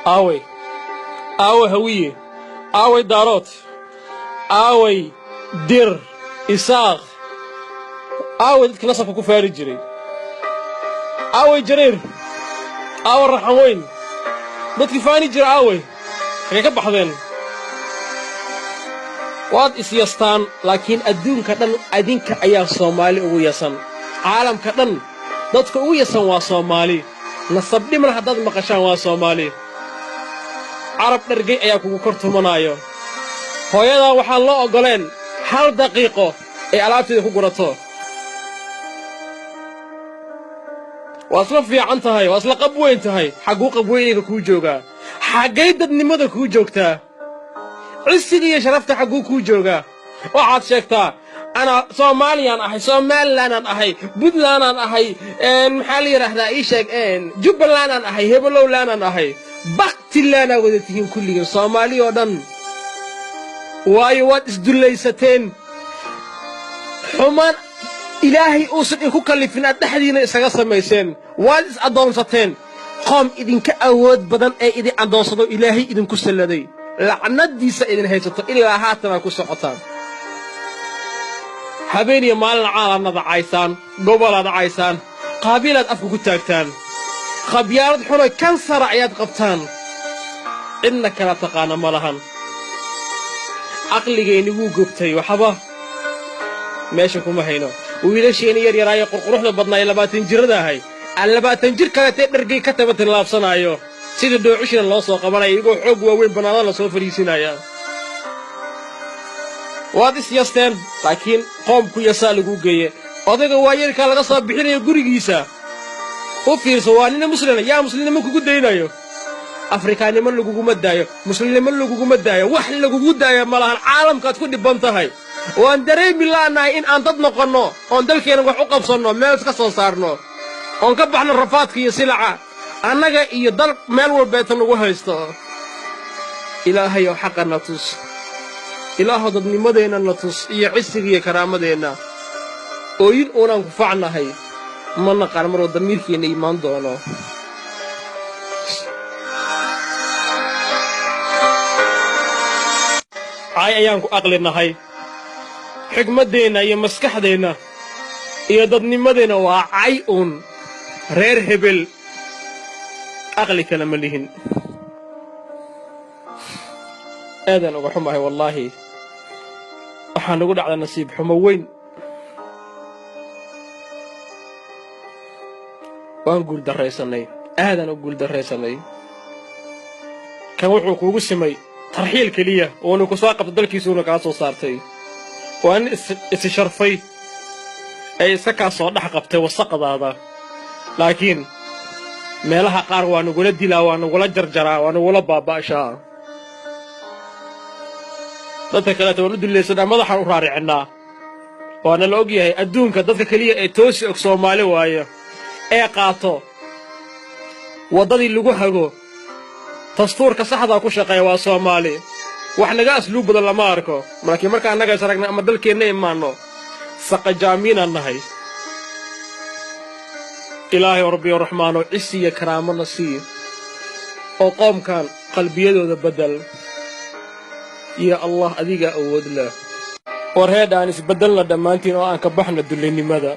Aaway, aaway Hawiye? Aaway Daarood? Aaway Dir, Isaaq? Aaway dadka nasabka ku faari jiray? Aaway Jareer? Aaway Raxan Weyn? Dadkii faani jira aaway? Xagay ka baxdeen? Waad isyastaan, laakiin adduunka dhan adinka ayaa Soomaali ugu yasan. Caalamka dhan dadka ugu yasan waa Soomaali. Nasabdhiman haddaad maqashaan, waa Soomaali. Carab dhargay ayaa kugu kor tumanaayo. Hooyadaa waxaan loo oggoleen hal daqiiqo ay alaabteeda ku gurato. Waa isla fiican tahay, waa isla qab weyn tahay. Xagguu qabweynayga kuu joogaa? Xaggay dadnimada kuu joogtaa? Cisiga iyo sharafta xagguu kuu joogaa? Waxaad sheegtaa, anaa Soomaaliyaan ahay, Somalilandaan ahay, Puntlandaan ahay, maxaa la yidhaahdaa, ii sheeg, Jubbalandaan ahay, Hebelowlandaan ahay. Baktilaanaa wada tihiin kulligiin, Soomaali oo dhan. Waayo, waad isdullaysateen. Xumaan Ilaahay uusan idinku kallifin aad dhexdiinna isaga samayseen. Waad is addoonsateen. Qoom idinka awood badan ee idin addoonsado Ilaahay idinku salladay, lacnaddiisa idin haysato ilaa haatan aad ku socotaan. Habeen iyo maalin caalaad nadacaysaan, gobolaad caysaan, qaabiilaad afka ku taagtaan, khabyaalad xuno kansara ayaad qabtaan. Cidna kala taqaana ma lahan. Caqligayni wuu gubtay, waxba meesha kuma hayno. Wiilasheenni yar yaraayo qurquruxda badnaa ee 20 jirrada ahay aan 20 jir kaletee dhargay ka taba tillaabsanaayo, sidii dhoocishina loo soo qabanaya, iyagoo xoog waaweyn bannaanada la soo fadhiisinaya. Waad is yasteen, laakiin qoomku yasaa laguu geeye. Odayga waayarkaa laga soo bixinayo gurigiisa, u fiirso, waa nina muslina. Yaa muslimnimo kugu daynayo? Afrikaannimo laguguma daayo, muslimnimo laguguma daayo, wax lagugu daayo ma lahan. Caalamkaad ku dhibban tahay. Waan dareemi la'nahay in aan dad noqonno oon dalkeenna wax u qabsanno, meel iska soo saarno, oon ka baxno rafaadka iyo silaca annaga iyo dal meel walbeeta nagu haysto. Ilaahayow, xaqa na tus. Ilaahow, dadnimadeenna na tus iyo cisiga iyo karaamadeenna. Ooyin uunaan ku facnahay ma naqaan maruu damiirkeenna iimaan doono. Cay ayaan ku aqlinahay. Xigmaddeenna iyo maskaxdeenna iyo dadnimadeenna waa cay uun. Reer hebel, aqli kale ma lihin. Aadaan uga xumahay wallaahi. Waxaa nagu dhacda nasiib xumo weyn. Waan guuldarraysannay, aadaan u guuldarraysannay. Kan wuxuu kuugu simay tarxiil keliya, uuna ku soo qabta, dalkiisuuna kaa soo saartay. Waa nin isi sharfay ee iska kaa soo dhex qabtay wasaqdaada. Laakiin meelaha qaar waa nagula dilaa, waa nagula jarjaraa, waa nagula baaba'shaa. Dadka kaleeta waan u dullaysanaa, madaxaan u raaricinnaa, waana la og yahay. Adduunka dadka keliya ee toosi og Soomaali waayo, ee qaato waddadii lagu hago, dastuurka saxdaa ku shaqeeya waa Soomaali. Wax naga asluub badan lama arko. Laakiin markaan annaga is aragna ama dalkeenna imaanno, saqajaamiinaan nahay. Ilaahay oo Rabbiyo Raxmaano, cisi iyo karaamona sii oo qoomkan qalbiyadooda beddel. Ya Allah, adigaa awood leh. War heedha, aan isbeddelna dhammaantiin oo aan ka baxno dullinimada.